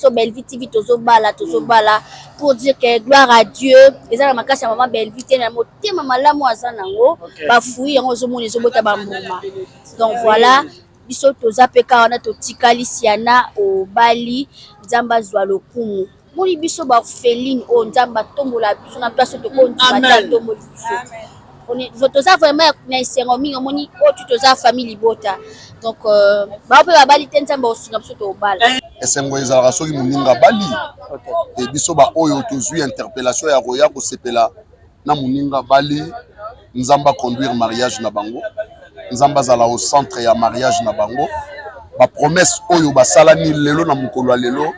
Biso Bellevue TV tozobala tozobala pour dire que gloire à Dieu eza na makasi ya maman Bellevue te na motema malamu aza nango ba fruits yango ozomona ezobota ba mbuma. Donc voilà biso toza pe kaka wana totikali Siana obali Nzambe azwa lokumu. Moni biso ba orpheline oyo Nzambe atombola biso na place oyo tokondima te atomboli biso. Toza vraiment na esengo mingi omoni oyo tu toza famille libota donc euh, bao mpe babali te nzambe akosunga biso tobala. Esengo ezalaka soki moninga abali e biso baoyo tozwi interpellation ya koya kosepela na moninga abali, Nzambe aconduire mariage na bango, Nzambe azala au centre ya mariage na bango, ba promesse oyo basalani lelo na mokolo ya lelo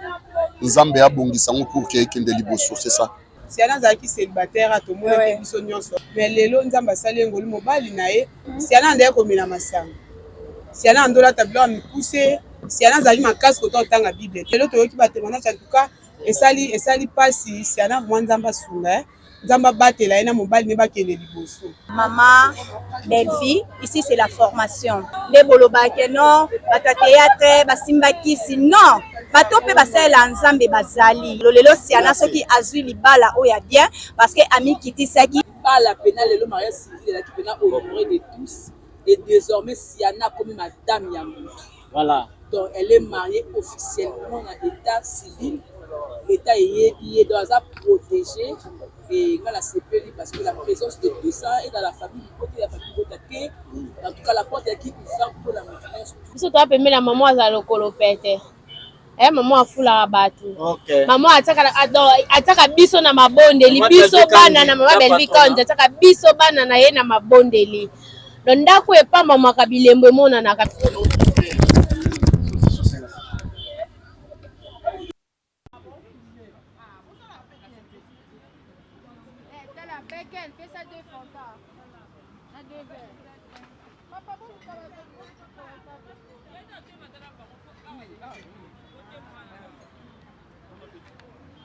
Nzambe abongisa yango pour que ekende liboso, c'est ça. Siana azalaki celibataire tomonaki biso nyonso mais lelo Nzambe asali ye ngolu mobali na ye Siana andaki komela masanga Siana andolata biloko ya mikuse Siana azalaki makasi kota kotanga Bible lelo toyoki ba témoignage en tout cas esali esali pasi Siana vraiment Nzambe asunga ye Nzambe abatela ye na mobali ne bakende liboso. Maman Bellevue, ici c'est la formation. Nde bolobaka non, bato ya théâtre basimba kisi non. Bato mpe basalela Nzambe bazali. Lelo Siana soki azwi libala oyo ya bien parce que amikitisaki. Libala pena lelo mariage civil ezalaki pena honoré de tous et désormais Siana akomi madame ya mutu. Voilà. Donc elle est mariée officiellement na état civil. L'état eyebi ye donc aza protégé et nga nasepeli parce que la présence de tout ça est dans la famille libota ya famille libota te. En tout cas la porte eyaki ouverte pour la moto nyonso. Biso toza pembeni ya mama azala lokolo pete. Eh, mama afulaka bato. Okay. Mama atiaka atiaka biso na mabondeli, biso bana na mama Bellevue Kandy atiaka biso bana na ye na mabondeli. Donc ndako epambamaka bilembo emonanaka.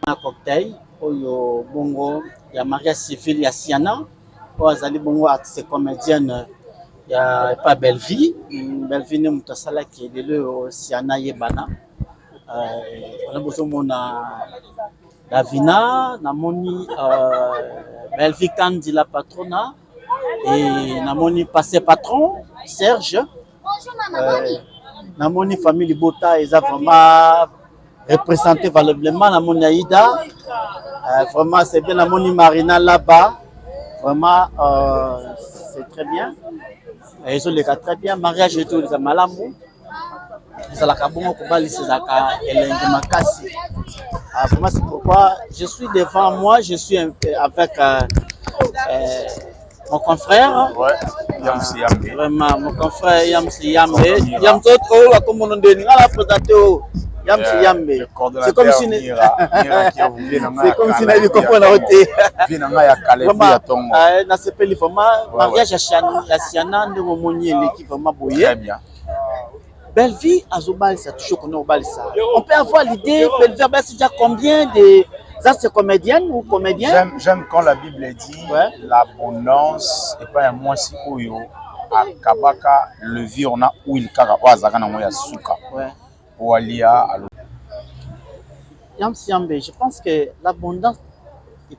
Na cocktail oyo bongo ya mariage civil ya Siana oyo azali bongo artiste comedienne ya epa Bellevue. Bellevue nde moto asalaki lelo oyo Siana ayebana. Wana bozomona Davina, namoni Bellevue Kandi la patrona et namoni passé patron Serge. Namoni famille libota eza vraiment représenté valablement. Namoni Aïda, vraiment c'est bien. Namoni Marina là-bas, vraiment c'est très bien. Ezoleka très bien, mariage ezoleka malamu. Ezalaka bongo kobalisa ezalaka elengi makasi. Ah, vraiment c'est pourquoi je suis devant moi, je suis avec mon confrère. Ouais, Yamsi Yambe. Vraiment, mon confrère Yamsi Yambe. Yamsi oyo akomona ndeni nga na présenter oyo Yamsi Yambe. C'est comme si c'est comme si nayebi comprendre yango te. Vie na ngai ya kala epi ya tongo. Nasepeli vraiment mariage ya Siana ndenge omoni eleki vraiment boye. Très bien. Bellevue azobalisa toujours kona obalisa. On peut avoir l'idée Bellevue abalisi déjà combien de anciennes comédiennes ou comédiens? J'aime, j'aime quand la Bible dit ouais. L'abondance epai ya mwasi oyo akabaka levure na huile kaka oyo azalaka nango ya suka ouais. Po alia alo. Yams Yambe, je pense que l'abondance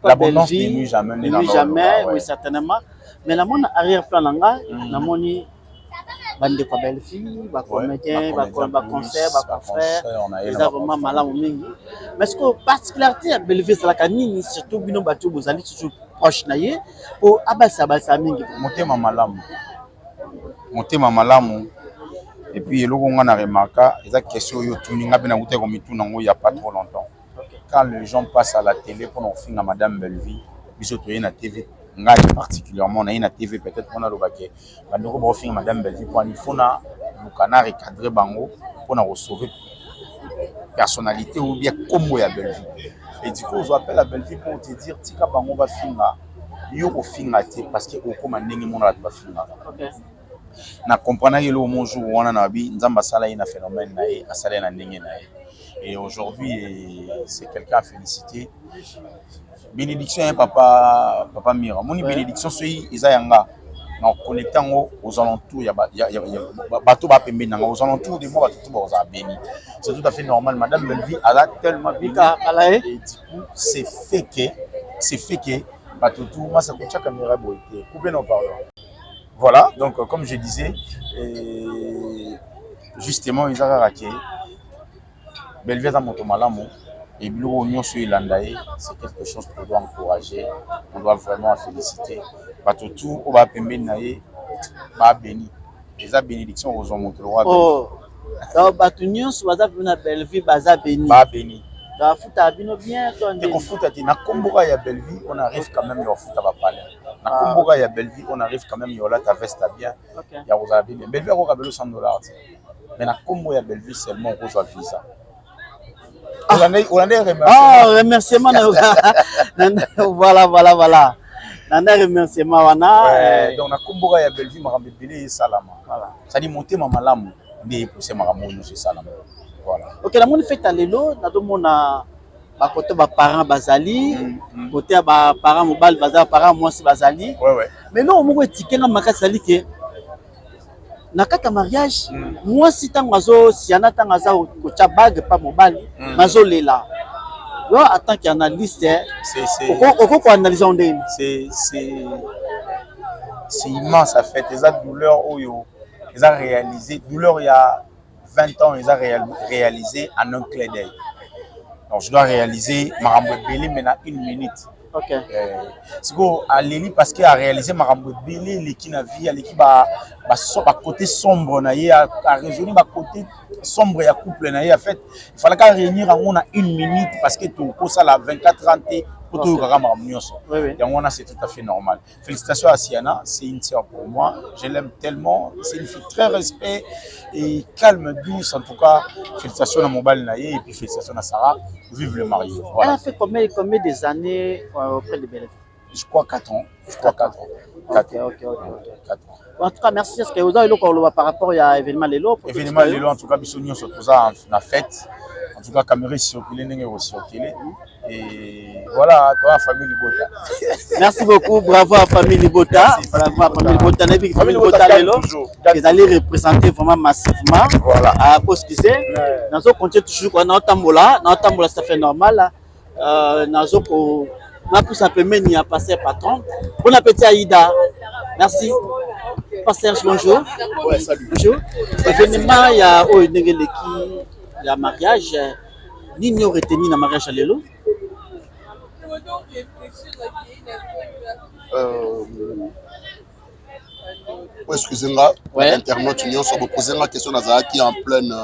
l'abondance ne nuit jamais, ne nuit jamais, oui certainement. Mais namoni arrière plan na nga, namoni bandeko ya Bellevue, ba comédien, ba concert, ba confrère, eza vraiment malamu mingi. Mais ce que particularité ya Bellevue ezalaka nini, surtout bino bato bozali toujours proche na ye po abalisa balisa mingi? Motema malamu, motema malamu. Et puis eloko nga na remarka eza question oyo otuni nga mpe nakutaki komituna yango il y a pas trop longtemps. Quand les gens passent à la télé mpona kofinga madame Bellevue, biso toye na TV, ngai particulièrement naye na TV peut-être mpona loba ke bandeko bakofinga madame Bellevue mpo il faut na luka na recadrer bango mpona kosauver personnalité ou bien kombo ya Bellevue. Et du coup ozwa appel à Bellevue pour te dire tika bango bafinga yo, kofinga te parce que okóma ndenge mona bato bafingaka. Na comprenaki eloko mo jour wana na babi Nzambe asala ye na phénomène na ye, asala ye na ndenge na ye. Et aujourd'hui c'est quelqu'un à féliciter. Bénédiction ya papa, papa Mira, omoni bénédiction soki eza ya nga. Na connecte yango aux alentours ya bato ba pembeni na nga, aux alentours de moi, bato tout bakozala béni. C'est tout à fait normal. Madame Bellevue aza tellement béni et du coup c'est fait que bato tout masa kotia caméra boye te, coupe. Non, pardon. Voilà, donc comme je disais, et justement eza kaka ke Bellevue aza moto malamu et biloko nyonso elanda ye, c'est quelque chose qu'on doit encourager, on doit vraiment féliciter bato tout oyo baa pembeni na ye, babeni. Eza bénédiction kozwa moto lokwa. Oh. Donc bato nyonso baza pembeni na Bellevue baza béni. Babeni. Bafutaka bino bien to nde kofuta te. Na kombo kaka ya Bellevue, on arrive quand même ya kofuta bapalin. Na kombo kaka ya Bellevue, on arrive quand même ya kolata veste bien, ya kozala bien. Bellevue akoka belo 100 $ te, mais na kombo ya Bellevue seulement okozwa visa. Olande. Ah, remerciement, voilà, nanda remerciement wana. Donc na kombo kaka ya Bellevue, makambo ebele esalama. C'est-à-dire motema malamu nde epuse makambo nyonso esalama. Voilà. Ok, namoni fête ya lelo, nazomona bakote baparent bazali, kote ya baparent mobali baza, baparent mwasi bazali. Mais eloko moko etikenga makasi ezali ke na kati ya mariage, mwasi ntango azosiana, ntango aza kotya bague pa mobali, nazolela. Yo en tant qu'analyste, okoki koanalyse yango ndenge? C'est immense en fait. Eza douleur oyo eza réalisé, douleur ya 20 ans eza réalisé en un clin d'œil. Donc je dois réaliser makambo ebele mais na une minute. Sikoyo aleli parce que aréalise makambo ebele eleki na vie, aleki bacoté sombre na ye, araisonne bacoté sombre ya couple na ye. En fait, il fallait réunir yango na une minute parce que tokosala 24 ans te po toyokaka makambo nyonso yango wana. C'est tout à fait normal. Félicitations à Siana, c'est une sœur pour moi, je l'aime tellement, c'est une fille très respect et calme, douce. En tout cas, félicitations à mobali na ye et puis félicitations à Sarah. Vive le marié. Voilà. Elle a fait combien des années auprès de Bellevue? Je crois 4 ans. Je crois 4 ans. 4 Ok. 4 ans. En tout cas, merci. Est-ce que vous avez eloko par rapport à événement lelo? Événement lelo, en tout cas, biso nyonso toza na fête. En tout cas, caméra circuler ndenge ekocirculer. Et voilà, toi, famille Libota. Merci beaucoup, bravo à famille Libota. Bravo à famille Libota. Nayebi famille Libota lelo ezali représenter vraiment massivement. Voilà. À excusez. Nazo continuer toujours quoi, naotambola, naotambola, ça fait normal. Nazo ko napusa pembeni ya pasteur patron. Bon appétit Aïda. Merci. Pasteur, bonjour. Ouais, salut. Bonjour. Événement ya oyo ndenge eleki ya mariage, nini oreteni na mariage ya lelo? Excusez nga, internaute nyonso bopose nga question, nazalaki en pleine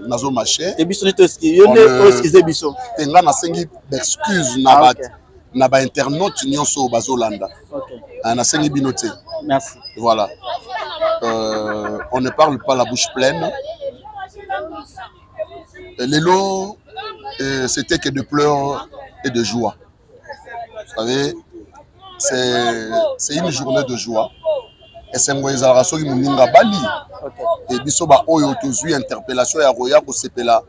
nazomarche. Te, biso nde yo nde oexcuse biso. Te, nga nasengi baexcuse na ba na bainternaute nyonso oyo bazolanda. Nasengi bino te. Merci. Voilà, on ne parle pas la bouche pleine. Lelo, c'était que de pleurs et de joie. Vous savez, c'est une journée de joie. Esengo ezalaka soki moninga bali e biso baoyo tozwi interpellation ya koya kosepela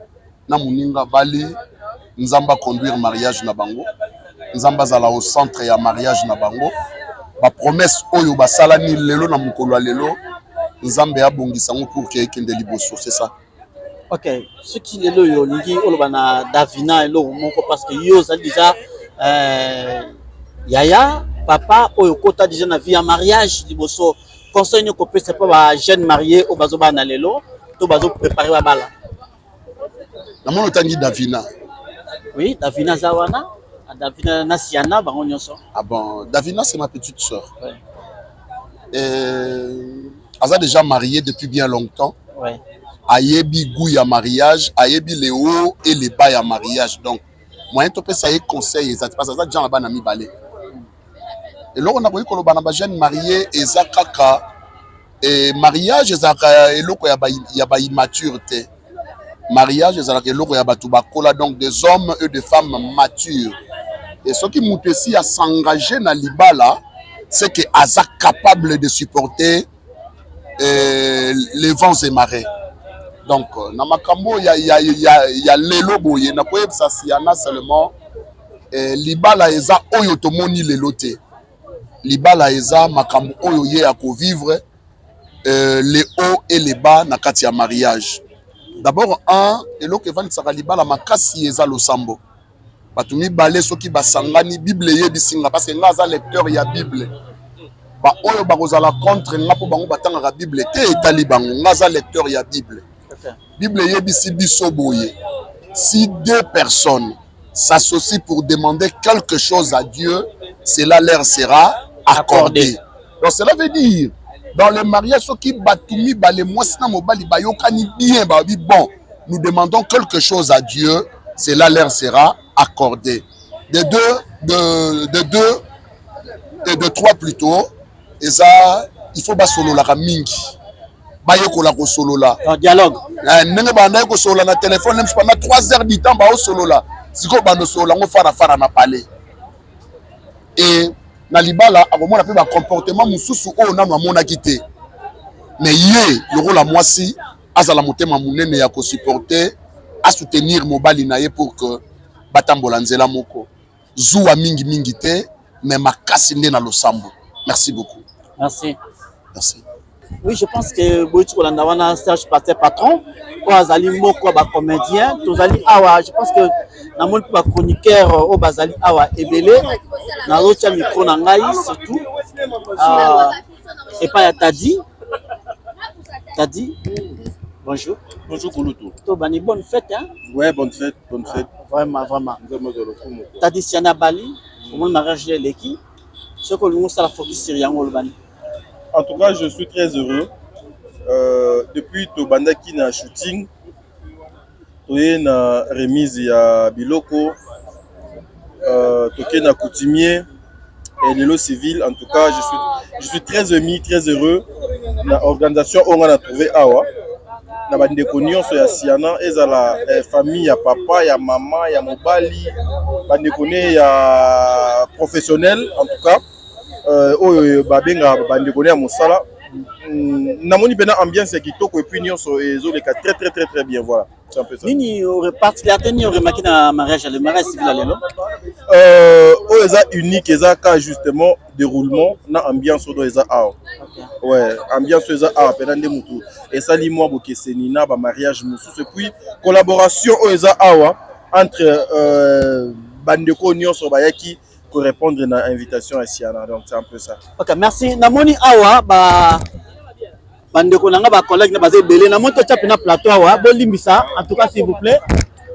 na moninga bali, Nzambe aconduire mariage na bango, Nzambe azala au centre ya mariage na bango. Bapromesse oyo basalani lelo na mokolo ya lelo, Nzambe abongisa yango pour ke ekende liboso. C'est ça. Ok, soki lelo oyo olingi oloba na Davina eloko moko, parce que yo ozali déjà yaya, papa oyo okota déjà na vie ya mariage liboso, conseil nini okopesa mpo bajeune marié oyo bazobala na lelo to bazoprépare babala? Namoni otangi Davina. Oui, Davina aza wana, Davina na Siana, bango nyonso. Ah bon, Davina, c'est ma petite sœur. Et aza déjà mariée depuis bien longtemps. Ayebi goût ya mariage, ayebi les hauts et les bas ya mariage. Donc moyen topesa ye conseil eza te, parce aza déjà na bana mibale. Eloko nakoki koloba na bajeune marié eza kaka mariage ezalaka eloko ya baimmature te. Mariage ezalaka eloko ya bato bakola, donc des hommes et des femmes matures. Et soki moto esi as'engage na libala, c'est que aza capable de supporter les vents et marées. Donc na makambo ya lelo boye, nakoyebisa Siana seulement, libala eza oyo tomoni lelo te. Libala eza makambo oyo ye akovivre, les hauts et les bas na kati ya mariage. D'abord, un eloko evandisaka libala makasi eza losambo. Bato mibale soki basangani, Bible eyebisi nga, parce que nga aza lecteur ya Bible. Baoyo bakozala contre nga mpo bango batangaka Bible te, etali bango. Nga aza lecteur ya Bible. Bible eyebisi biso boye: si deux personnes s'associent pour demander quelque chose à Dieu, cela leur sera accordé. Donc cela veut dire, dans le mariage, soki bato mibale, mwasi na mobali, bayokani bien, balobi: bon, nous demandons quelque chose à Dieu, cela leur sera accordé. De deux, de deux et de trois plutôt, eza il faut basololaka mingi, bayekola kosolola. Dialogue. Ndenge bandaki kosolola na telefone même pendant 3 heures du temps, baosolola. Sikoyo bandosolola yango farafara na palais e na libala, akomona mpe bacomportement mosusu oyo nano amonaki te. Mais ye lokola mwasi, azala motema monene ya kosupporter, asoutenir mobali na ye pour que batambola nzela moko. Zuwa mingimingi te, mais makasi nde na losambo. Merci beaucoup. Merci. Merci. Oui, je pense que boyiti kolanda wana Serge Pasteur Patron oyo azali moko ya bacomédien. Tozali awa, je pense que namoni mpe bachroniqueur oyo bazali awa ebele. Nazotia micro na ngai surtout epai ya Tadi. Tadi, bonjour. Bonjour Kulutu. Tobani, bonne fête, hein? Ouais, bonne fête, bonne fête. Vraiment, vraiment. Nzambe azwa lokumu. Tadi, Siana Bali, omoni mariage eleki, soki olingi osala focus sur yango, olobani? En tout cas, je suis très heureux. Depuis tobandaki na shooting, toye na remise ya biloko, toke na coutumier et lelo civil. En tout cas, je suis très ému, très heureux na organisation oyo nga na trouvé awa na bandeko nyonso ya Siana, ezala famille ya papa, ya mama, ya mobali, bandeko ne ya professionnel, en tout cas oyo babengaka bandeko ne ya mosala. Namoni mpena ambiance ya kitoko et puis nyonso ezoleka très très très très bien. Voilà, c'est un peu ça. Nini particularité nini oremarquer na mariage, le mariage civil ya lelo? Oyo eza unique eza ka justement déroulement na ambiance oyo eza awa. Ouais, ambiance oyo eza awa mpena nde motu esali mwa bokeseni na bamariage mosusu, et puis collaboration oyo eza awa entre bandeko nyonso bayaki korépondre na invitation ya Siana. Donc c'est un peu ça. Ok, merci. Namoni awa ba bandeko na nga, bacollègue na baza ebele. Namoni totya mpena plateau awa. Bolimbisa, en tout cas, s'il vous plaît,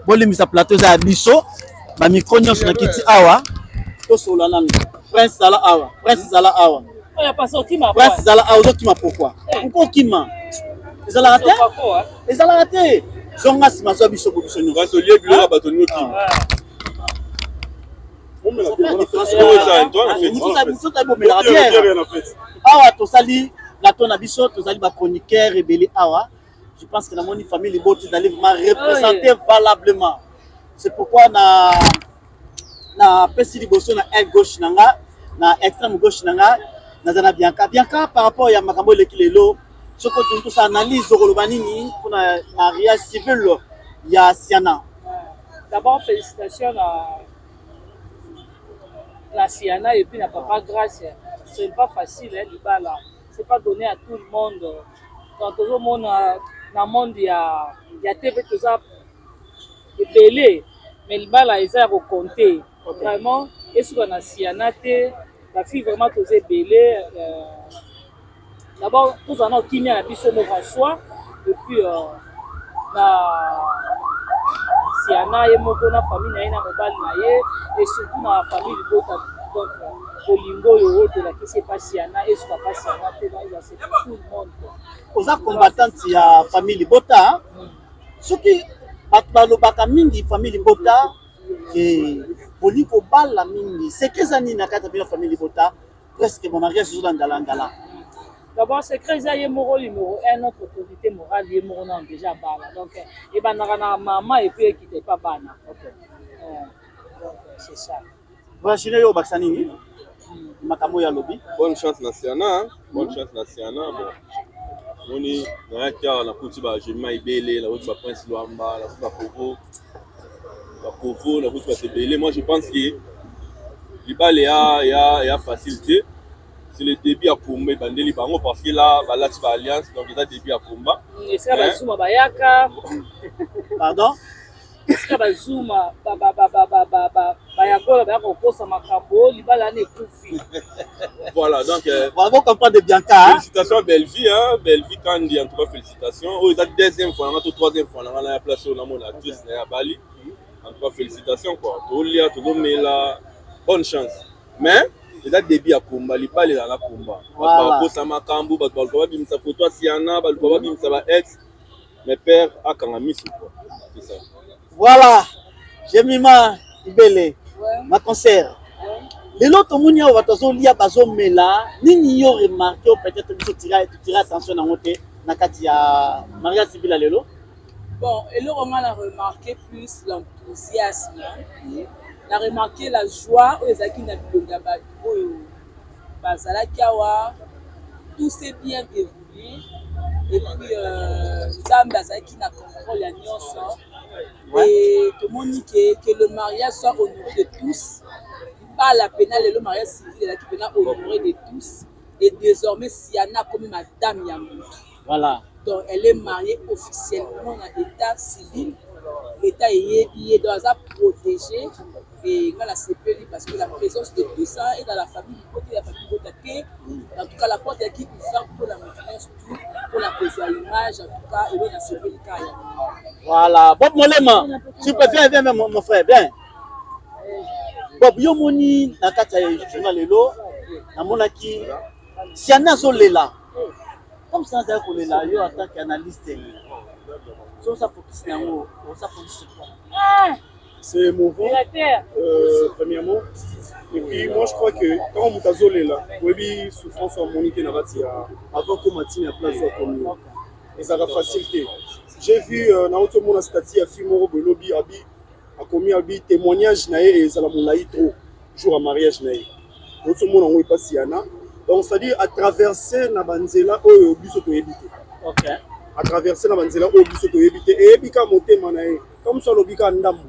bolimbisa, plateau eza ya biso, bamicro nyonso na kiti awa. Tosolola nanu. Prince, zala awa. Prince, zala awa. Prince, zala awa. Ozokima pourquoi? Pourquoi okima? Ezalaka te, ezalaka te. Zonga nsima, zwa biso bo biso nyonso. Tolie biloko bato nyokima. Bomelaka bière awa. Tosali plateau na biso, tozali bachroniqueur ebele awa. Je pense que namoni famille libota ezali vraiment représenté valablement. C'est pourquoi na napesi liboso na aile gauche na nga, na extrême gauche na nga, naza na Bianca. Bianca, par rapport ya makambo eleki lelo, soki otoki tosala analyse, okoloba nini mpona mariage civil ya Siana? D'abord, félicitations na Siana et puis na papa Grâce. C'est pas facile, hein, libala c'est pas donné à tout le monde. Donc tozomona na monde ya TV toza ebele, mais libala eza ya kocompter. Vraiment, esuka na Siana te. Bafille, vraiment toza ebele. D'abord tozala na kimia na biso moko en soi, et puis na Siana ye moko, na famille na ye, na mobali na ye, et surtout na famille libota. Donc bolingo oyo tolakisi epa Siana, esuka pa Siana te, donc eza, c'est tout le monde, quoi. Oza combattante ya famille libota. Soki bato balobaka mingi famille libota bolingi kobala mingi, secret eza nini na kati ya bino famille libota? Presque bamariage ezolandalandala. D'abord, secret eza ye moko numéro 1, notre autorité morale, ye moko nano déjà bala. Donc ebandaka na mama et puis ekita epa bana. Donc c'est ça. Virginie, oyo obakisa nini makambo oyo alobi? Bonne chance na Siana, bonne chance na Siana. Bon, moni nayaki awa, nakuti bajema ebele, nakuti baprince Lwamba, nakuti bakovo, bakovo, nakuti bato ebele. Moi, je pense que libala ya facile te. C'est le début ya combat ebandeli bango parce que là balati ba alliance donc eza début ya combat. Esika bazuma bayaka. Pardon? Esika bazuma bayakola bayaka kokosa makambo libala wana ekufi. Voilà donc euh, Bravo comprendre Bianca. Hein? Félicitations à Bellevue hein, Bellevue Kandi en tout cas félicitations. Oyo eza deuxième fois nanga to troisième fois nanga na ya place oyo namona actrice na ya Bali. En tout cas félicitations quoi. Tolia tozomela bonne chance. Mais eza début ya combat libala ezala na combat bato bakosa makambo bato baluka babimisa foto ya siana baluka babimisa ba ex mais père akanga miso quoi c'est ça voilà jemima ibele ma concert lelo tomoni awa bato bazolia bazomela nini yo remarke oyo peut-être biso tira attention nango te na kati ya mariage civil ya lelo Bon, eloko nga na remarquer plus l'enthousiasme, na remarquer la joie oyo ezalaki na bilongi ya bato oyo bazalaki awa, tout s'est bien deroule et puis euh, Nzambe azalaki na contrôle ya nyonso et tomoni que, que le mariage soit honoré de tous, libala pena lelo mariage civil ezalaki pena honoré de tous et désormais Siana akomi madame ya moto. Voilà. Donc elle est mariée officiellement na état civil. L'état eyebi ye donc aza protégé et nga nasepeli parce que la présence de tout ça et dans la famille libota ya famille libota te en tout cas la porte eyaki ouverte mpona moto nyonso tout mpona kozwa image en tout cas elo nasepeli kaka ya Voilà, Bob Molema, s'il vous plaît, viens, viens, viens, mon, mon frère, viens. Bob, yo moni na kati ya journal lelo, namonaki Siana azolela. Comme ça azali kolela yo en tant qu'analyste. So osa focus na yango, osa focus sur quoi? C'est émouvant, euh, premièrement. Et puis moi je crois que quand moto azolela, oyebi souffrance amoni te na kati ya avant koma ntina ya place akomi. Ezalaka facile te. J'ai vu euh, nauti omona statut ya fille moko boye lobi abi akomi abi témoignage na ye ezala molai trop jour ya mariage na ye nauti omona yango epa Siana donc c'est à dire à traverser na banzela oyo biso toyebi te okay. à traverser na banzela oyo biso toyebi te eyebi kaka motema na ye comme so alobi kaka ndambo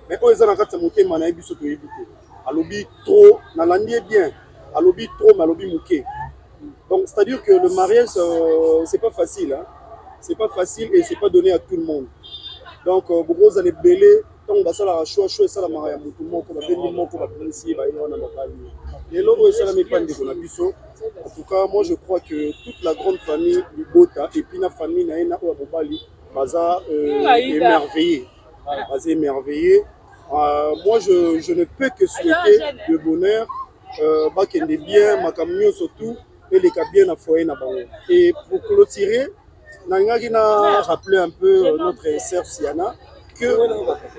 mais oyo eza na kati ya motema na ye biso toyebi te alobi trop nalandi ye bien alobi trop mais alobi moke donc c'est à dire que le mariage euh, c'est pas facile hein? c'est pas facile et c'est pas donné à tout le monde donc euh, bokozala ebele ntango basalaka choix choix esalamaka ya motu moko babendi moko babimisi ye baye wana babali ye lelo oyo esalami epa ndeko na biso en tout cas moi je crois que toute la grande famille libota et puis na famille na ye na oyo ya mobali baza euh, émerveillé baza émerveillé euh, moi je, je ne peux que souhaiter de bonheur euh, bakende bien makambo nyonso tout eleka bien na foyer na bango et pour clôturer nalingaki na rappeler un peu euh, notre sœur Siana que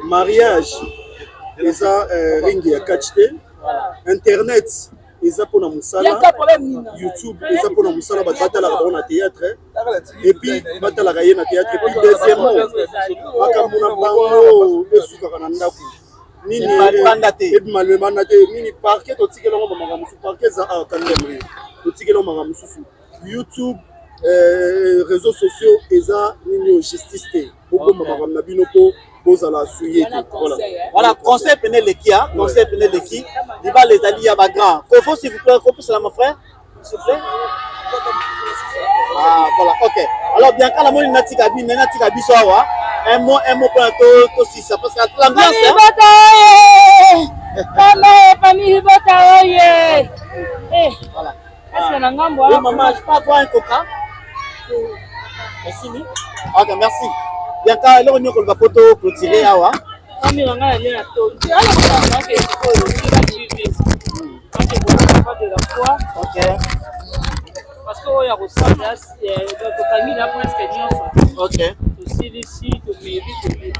mariage eza euh, ring ya catch te internet eza mpona mosala youtube eza mpona mosala bato batalaka bango na théâtre et puis batalaka ye na théâtre et puis deuxièmement makambo na bango esukaka na ndako nini ebima libanda te nini parquet totikela yango bamakambo mosusu parquet eza awa kandemri totikela yango makambo mosusu youtube euh, réseaux sociaux eza nini oyo justice te bobomba makambo na bino mpo bozala souye te voilà voilà conseil pene eleki ya conseil pene eleki libala ezali ya bagrand kofo s'il vous plaît kopesela mon frère s'il vous plaît ah voilà ok alors bianca namoni natika bino natika biso awa un mot un mot mpona tosisa parce que l'ambiance mama famille libota oye eh. voilà Est-ce que na ngambo Oui, maman, je peux avoir un coca Merci. Ok, merci. Bianca, eloko nini okoloba po to clôturer awa? Famille na ngai nalie na tondi. Ala kosala ke sikoyo na TV. Parce que pas de la foi. Ok. Parce que oyo ya kosala tokangi na presque nyonso. Ok. Tosilisi, tomeli, tomeli.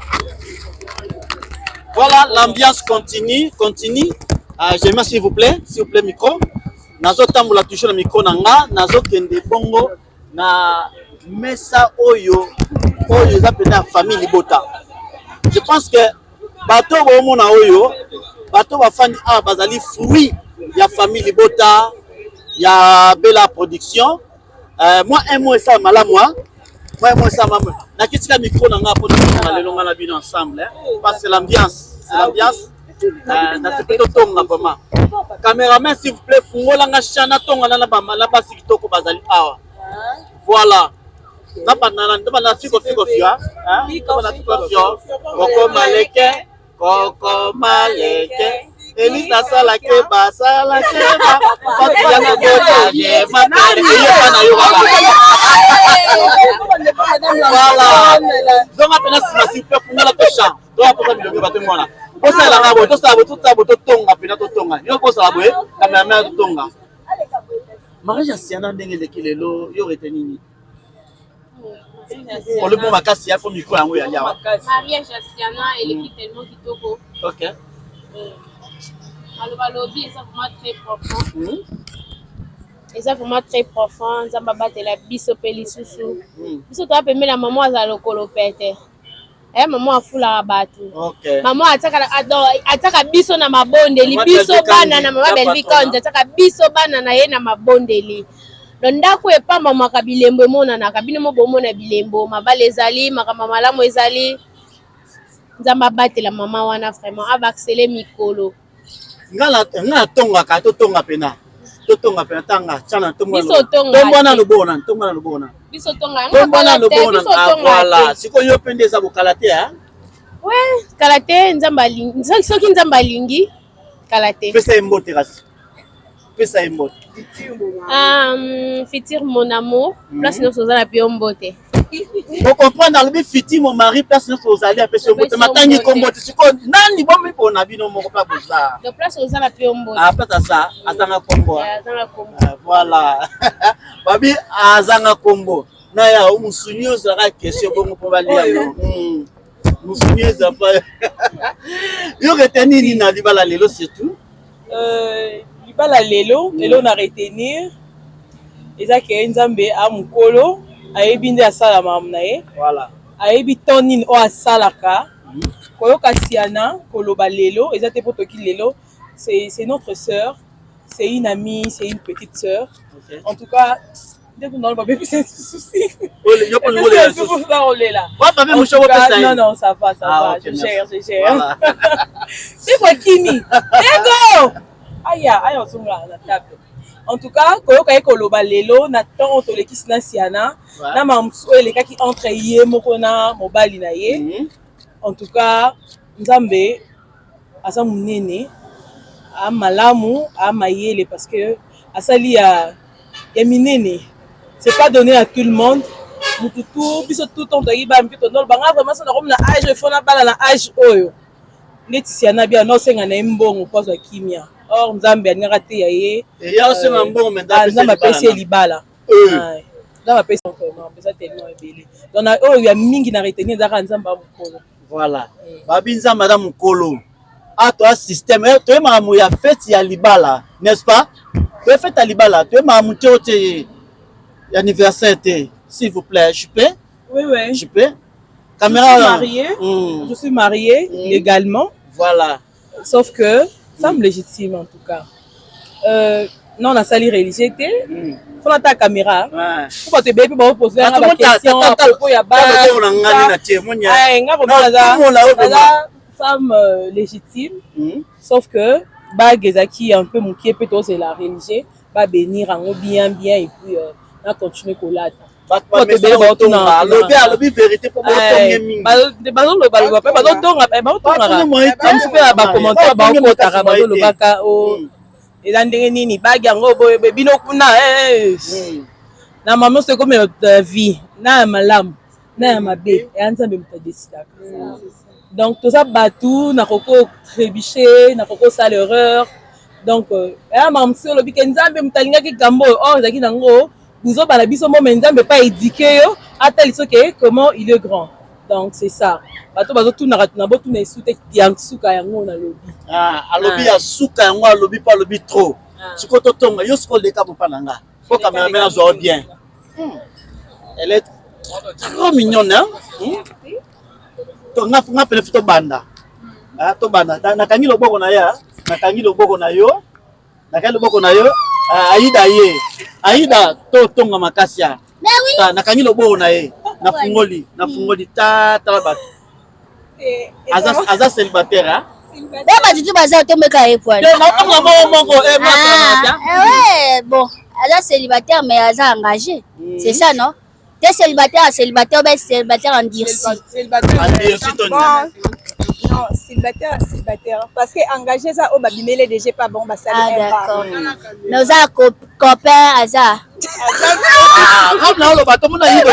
Voilà, l'ambiance continue, continue. Euh, J'aimerais s'il vous plaît, s'il vous plaît, micro. Nazo tambola toujours na micro na nga, nazo kende bongo na mesa oyo oyo eza pena ya famille libota. Je pense que bato bomona oyo bato bafandi awa bazali fruit ya famille libota ya Bella production. Euh, moi un mot esa malamu hein. Moi un mot esa malamu. Nakitika micro na nga po na lelo nga na bino ensemble hein. Parce que l'ambiance, c'est l'ambiance. Euh, nasepeli totonga vraiment. Cameraman s'il vous plaît, fungola nga chant natonga na ba na basi kitoko bazali awa. Voilà. Na bana na bana fiko fiko fio, hein? Bana fiko fio. Koko maleke, koko maleke. Elisa sala keba, sala keba. Bato ya kobota ye mapele. Eyeba na yo kaka. Voilà. Zonga pena sima s'il vous plaît, fungola pe chant. Toya posa bilongi bato mwana. Bosala nga boye, tosala boye, tosala boye, totonga pena totonga. Yo kosala boye, cameraman totonga. Mariage ya Siana ndenge eleki lelo, yo retenir nini? Olobi mwa makasi ya po micro yango ya awa. Mariage ya Siana eleki tellement kitoko. Ok. Maloba lobi eza vraiment très profond. Eza vraiment très profond. Nzambe abatela biso pe lisusu. Biso toya pembeni ya mama azala lokolo pete. Eh, mama afulaka bato. Okay. Mama atiaka atiaka biso na mabondeli, biso bana na mama Bellevue Kandi atiaka biso bana na ye na mabondeli. Donc ndako epambamaka bilembo emonanaka, bino mo bomona bilembo, mabala ezali, makambo malamu ezali. Nzambe abatela mama wana vraiment, abakisele mikolo. Nga natongaka, totonga pena. Totonga pena tanga, tshana tonga. Biso tonga. Tomba na loboko na, tomba na loboko na. Biso tonga yango. Tomba na loboko na. Ah, voilà. Sikoyo yo pe nde eza bokala te, hein? Ouais, kala te Nzambe alingi. Soki Nzambe alingi, kala te. Pesa ye mbote kasi. Pesa ye mbote. Futur mon amour, place nyonso oza na pio mbote. Ocomprendre alobi futur mon mari place nyonso ozali apesi yo mbote matangi kombo te sikoyo nani bomipona bino moko mpe boza. Donc place oza na pio mbote. Ah place aza azanga kombo. Azanga kombo. Voilà. Babi azanga kombo. Na ya musuni ozalaka question bongo mpo balia yo. Musuni eza pa. Yo retenir nini na libala lelo surtout? Libala lelo, lelo na retenir eza ke Nzambe a mokolo ayebi nde asala makambo na ye. Voilà. Ayebi temps nini oyo asalaka. Koyoka Siana koloba lelo eza te po toki lelo, c'est notre sœur, c'est une amie, c'est une petite sœur. Okay. En tout cas, nde kuna oloba bebisa souci. Non, non, ça va, ça va. Je gère, je gère. C'est quoi Kimi? Ego! Aya, aya ozonga na table. En tout cas, koyoka ye koloba lelo na temps oyo tolekisi na Siana, na makambo oyo elekaki entre ye moko na mobali na ye. En tout cas, Nzambe aza munene, a malamu, a mayele parce que asali ya ya minene. C'est pas donné à tout le monde. Mutu tout biso tout temps toyaki bana mike tondolo banga vraiment so nakomi na age il faut nabala na age oyo neti Siana bia nosenga na ye mbongo po azwa kimia. Or Nzambe alingaka te ya ye. Eya osenga mbongo mais Nzambe apesi ye libala. Nzambe apesi vraiment eza tellement ebele. Donc oyo ya mingi na retenir ezaka Nzambe ya mokolo. Voilà. Babi Nzambe aza mokolo. Ah toi système, toye makambo ya fête ya libala, n'est-ce pas? Toye fête ya libala, toye makambo te ote anniversaire te. S'il vous plaît, je peux? Oui, oui. Je peux? Caméra. Je suis mariée. Je suis mariée légalement. Voilà. Sauf que femme légitime en tout cas. Non, na sali religieux te. Faut na ta caméra. Faut pas te bébé ba poser nga ba question à propos ya ba. Nga vraiment naza femme légitime. Sauf que bague ezaki un peu mokie pe tozela religieux ba bénir yango bien bien et puis na continuer kolata. Alobi alobi vérité po botonge mingi. Bazoloba loba pe bazotonga bazotongaka. Bamosusu pe na ba commentaire baokotaka bazolobaka o eza ndenge nini bague yango boye bino kuna na mama nyonso ekomi na vie na ya malamu na ya mabe eya Nzambe moto adesidaka. Donc toza bato nakoki trébucher, nakoki kosala erreur. Donc eya makambo mosusu olobi ke Nzambe moto alingaki likambo oyo or ezalaki nango buzoba na biso mo mais Nzambe pa éduquer yo atalisa ke comment il est grand. Donc c'est ça. Bato bazotunaka tuna botuna esu te ya suka yango nalobi. Ah, alobi ya suka yango alobi po alobi trop. Sikoyo totonga yo sikoyo leka mopa na nga. Po cameraman azwa bien. Elle est trop mignonne hein. To nga nga pele tobanda. Ah tobanda. Nakangi loboko na ye, nakangi loboko na yo. Nakangi loboko na yo. Aida ye. Aida to tonga makasi ya. Nakangi loboko na ye. Nafungoli, nafungoli ta tala bato. Aza aza célibataire hein. Ba bato tu baza tombeka ye poani. Ah, bon, aza célibataire mais aza engagé. C'est ça non? T'es célibataire, célibataire, ben célibataire endurci. Endurci to Bon, non, célibataire, célibataire. Parce que engagé, ça, oh, babimele déjà pas bon, bah, ça, Ah, d'accord. Mais oza copain aza. Ah, na oloba tomona yibo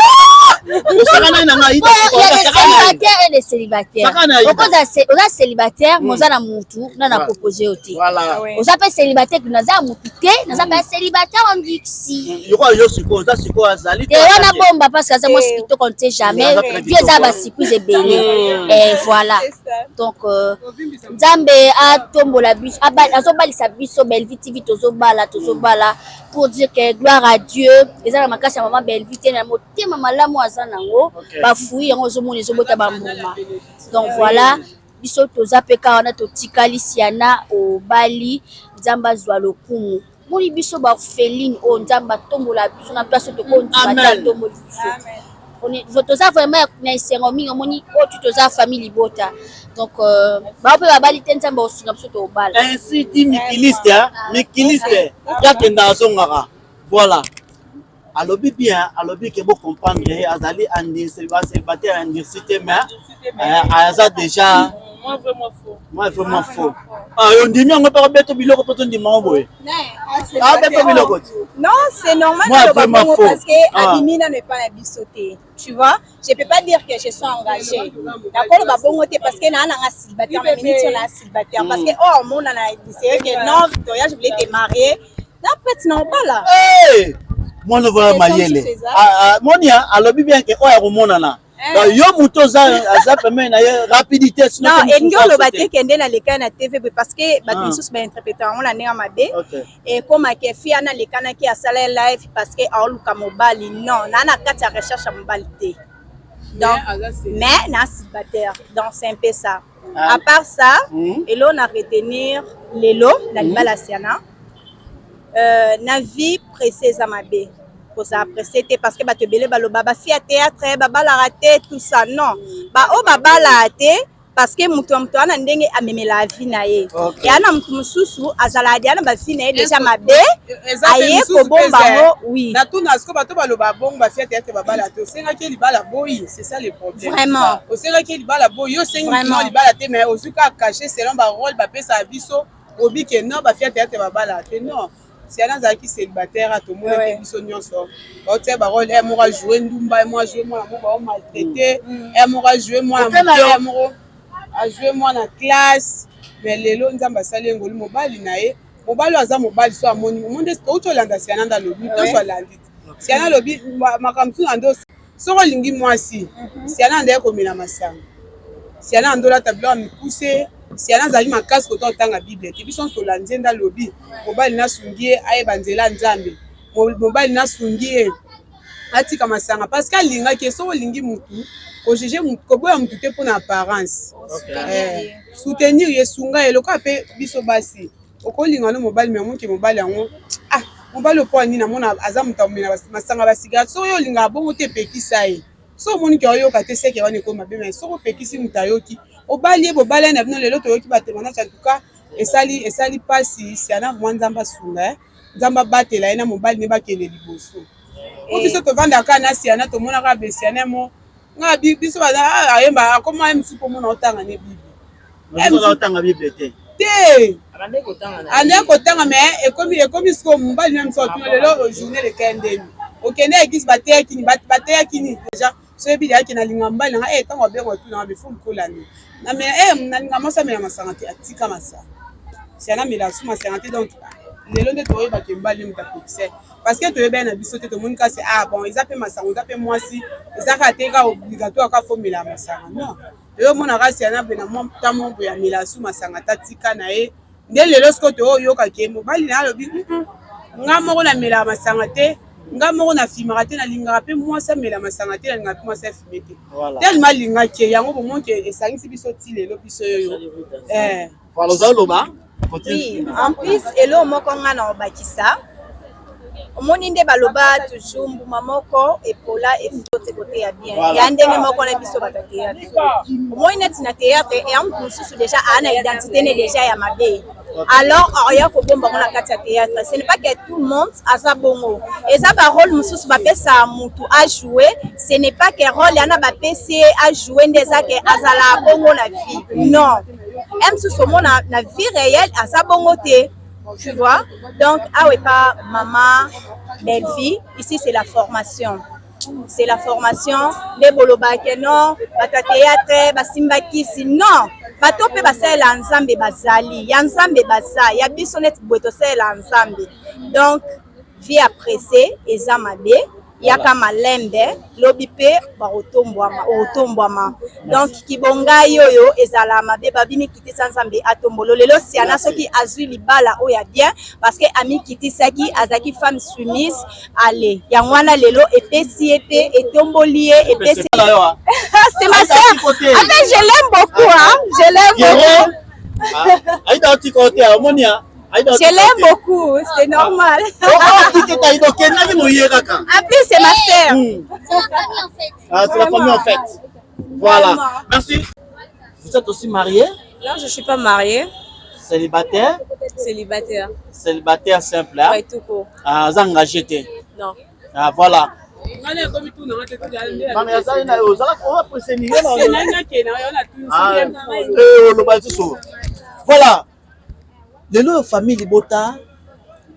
osakana na ngai Il y a des célibataires et des célibataires. Sakana Aïda. Okoza oza célibataire, mais oza na mutu, na na proposer yo te. Voilà. Oza pe célibataire, naza mutu te, naza pe célibataire endurci. Yoka yo sikoyo oza sikoyo azali te wana bomba parce que aza mwasi kitoko on ne sait jamais Aza mpe vie eza kitoko. ba surprise ebele et voilà donc nzambe atombola biso azobalisa biso Bellevue TV tozobala tozobala pour dire que gloire à Dieu eza na makasi ya mama Bellevue te na motema malamu aza nango bafui yango ozomona ezobota bambuma donc voilà biso toza mpe kaka wana totikali siana obali nzambe azwa lokumu moni biso baorpheline oyo nzambe atombola biso na place oyo tokondima te atomboli biso toza vraiment na esengo mingi omoni oyo tu toza famille libota donc bao mpe babali te nzambe akosunga biso tobala ainsi dit mikiliste mikiliste yakenda azongaka voilà alobi bien alobi ke bocomprendre ye azali célibataire endurci te mais aza déjà Moi vraiment faux. Moi vraiment faux. Ah, ondimi yango mpe abeto biloko mpo tondima yango boye. Abeto biloko ti. Non, c'est normal Moi, de vraiment bongo faux. parce que Ah. abimi nano epa na biso te. Tu vois, je peux pas dire que je suis engagée. Nakolo ba bongo te parce que na nanga célibataire, na minute na célibataire parce que oh mon na c'est que non Victoria, je voulais te marier. Na peut na obala. Hey! Mwana voya mayele. Ah, ah, moni alobi bien ke oyo akomonana. Donc yo moto oza aza pembeni na ye rapidité sinon Non, te mosusu elingi oloba azote. te kende na leka na TV boye parce que bato Ah. mosusu bainterprete yango na ndenge ya mabe. Ok. Ekomaka fi ana alekanaki asala live parce que aoluka mobali non naa na kati ya recherche ya mobali te donc mais na célibataire donc c'est un peu ça. Ah. À part ça, elo na retenir lelo na libala siana na vie pressé eza mabe kozala pressé te parce que bato ebele baloba bafi ya théâtre babalaka te tout ça non baoyo babalaka te parce que moto ya moto wana ndenge amemela vie na ye Ok. eya na moto mosusu azalaka deya na bavi na ye déjà mabe Eza pe aye misusu pe kobomba eza- yango oui natuna siko bato baloba bongo bafia théâtre babala te osengaki ye libala boyi c'est ça le problème Vraiment. osengaki ye libala boyi yo osengi Vraiment. no libala te mais ozwi kaka caché selon barole bapesaka biso obi ke non bafia théâtre babala te non siana azalaki célibataire tomonaki biso nyonso baotia barole e moko ajoue ndumba e moko ajoue mwana moko baomaltraite e moko ajoue mwana Ok na yo. moke e moko ajoue mwana classe mais lelo nzambe asali ye ngolu mobali na ye mobali oyo aza mobali so amoni omonde touti olanda siana nde alobi nyonso alandi te siana alobi makambo mosusu na nde soki olingi mwasi siana nde komela masanga siana nde olata biloko ya mikuse siana azalaki makasi kota otanga bible te biso nyonso tolandi ye nde alobi mobali nasungi ye ayeba nzela ya nzambe mobali nasungi ye atika masanga parce que alingaki ye soki olingi mutu kojuge koboya mutu te mpona apparence soutenir ye sunga ye lokola mpe biso basi okolinga no mobali me omoki mobali yango ah mobali opo nini amona aza moto amela masanga basigare soki oyo olingaka bongo te epekisa ye so omoni ke oyoka te seke wana ekomi mabe me soki opekisi moto ayoki obali ye bobali ye na bino lelo toyoki batémoignage en tout cas esali esali mpasi siana mwa nzambe asunga nzambe abatela ye na mobali ne bakende liboso po biso tovandaka kaka na siana tomonaka besiana mo nga biso baza ayemba akoma ye mosusu mpo mona otanga ne bible otanga bible te te andeki kotanga mais ekomi ekomi sikoyo mobali na miso otuna lelo journée leka ndeni okende église bateyaki nini bateyaki nini déjà so yebi deyaki nalinga mobali nanga e ntango abenga otuna nga befo lukola nini namela e nalinga mwasi amela masanga te atika masanga si anamela su masanga te donc lelo nde toyebaki mobali moto apekisa parce que toyebi ye na biso te tomoni kasi ah bon eza mpe masanga eza mpe mwasi eza kaka te kaka obligatoire kaka fomela masanga non toyomona kasi ana boye na mwa ntango boye amela su masanga ta tika na ye nde lelo sikoyo toyoyoka ke mobali na ye alobi nga moko namelaka masanga te nga moko nafimaka te nalingaka mpe mwasi amela masanga te nalingaka mpe mwasi afime te tellement alingaki ye yango bomonke esangisi biso ti lelo biso yoyo ozaloba Oui, en plus eloko moko nga na obakisa Omoni nde baloba toujours mbuma moko epola efoti kote ya bien. Voilà. Ya ndenge moko na biso bato ya théâtre. Omoni neti na théâtre eya mutu mosusu déjà aa na identité ne déjà ya mabe. Alors oya kobomba ngo na kati ya théâtre. Ce n'est pas que tout le monde aza bongo. Eza ba rôle mosusu bapesa mutu a jouer, ce n'est pas que rôle yana bapesi ye a jouer nde eza ke azala bongo na vie. Non. Ye mosusu omona na vie réelle aza bongo te. Tu vois? Donc, awa epa maman Bellevie, ici c'est la formation. C'est la formation nde bolobaka non bato ya théâtre basimba kisi non bato mpe basalela nzambe bazali ya nzambe baza ya biso neti boye tosalela nzambe donc vie ya presse eza mabe yaka malembe lobi mpe bakotombwama okotombwama donc kibongai oyo ezala mabe babimikitisa nzambe atombolo lelo siana soki azwi libala oyo ya bien parce que amikitisaki azalaki femme soumise ale yango wana lelo epesi ye mpe etomboli ye epesi c'est ma sœur en fait je l'aime beaucoup hein je l'aime beaucoup Aïda otika yo te omoni Je l'aime beaucoup, c'est normal. En plus, c'est ma sœur. C'est la famille en fait. Ah, c'est la famille en fait. Voilà. Merci. Vous êtes aussi marié? Non, je ne suis pas mariée. Célibataire? Célibataire. Célibataire simple. Hein? Ouais, tout court. Ah, engagé. Non. Ah, voilà. Oloba lisusu voilà lelo oyo famille libota